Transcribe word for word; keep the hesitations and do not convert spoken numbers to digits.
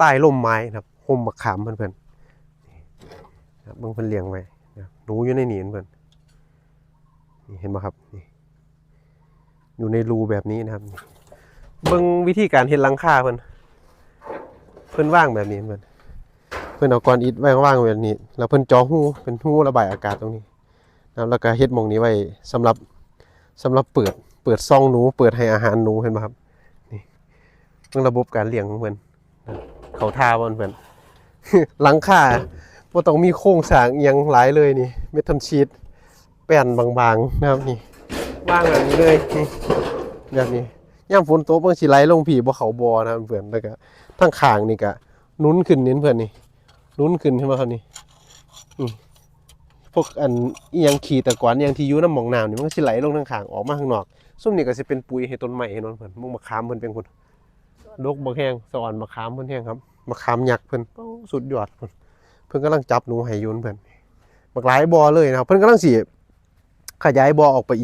ต้ร่มไม้นะครับ ร่มบักขามเพื่อนๆ นะครับ เบิ่งเพิ่นเลี้ยงไว้นะครับ หนูอยู่ในนี่เพื่อนๆ นี่เห็นบ่ครับ นี่ อยู่ในรูแบบนี้นะครับ เบิ่งวิธีการเฮ็ดหลังคาเพิ่น เพิ่นวางแบบนี้เพิ่น เพิ่นเอาก้อนอิฐวางวางแบบนี้ แล้วเพิ่นเจาะรูเป็นรูระบายอากาศตรงนี้นะครับ แล้วก็เฮ็ดหม่องนี้ไว้สำหรับ สำหรับเปิด เปิดซ่องหนู เปิดให้อาหารหนู เห็นบ่ครับ นี่ เบิ่งระบบการเลี้ยงของเพิ่น เข้าท่าบ่เพิ่น หลังคาบ่ต้องมีโครงสร้างอิหยังหลายเลยนี่ เมทัลชีท แป้นบางๆ นะครับ นี่ วางแบบนี้เลย นี่ แบบนี้ ยามฝนตกมันสิไหลลงพี้ บ่เข้าบ่อนะครับเพื่อน แล้วก็ทางข้างนี่ก็หนุนขึ้นนี่เพื่อน นี่ หนุนขึ้น เห็นบ่ครับ นี่ อืม พวกอันอิหยังขี้ตะกอนอิหยังที่อยู่นำหม่องน้ำนี่ มันก็สิไหลลงทางข้างออกมาข้างนอก ซุมนี้ก็สิเป็นปุ๋ยให้ต้นไม้ เห็นบ่เพื่อน หม่องบักขามเพิ่นเป็นพุ้น ดกบักแฮง สะออนบักขามเพิ่นแฮงครับ บักขามยักษ์เพิ่น โอ้ สุดยอดเพิ่น เพิ่นกำลังจับหนูให้อยู่เพื่อน บักหลายบ่อเลยนะครับ เพิ่นกำลังสิขยายบ่อออกไปอีก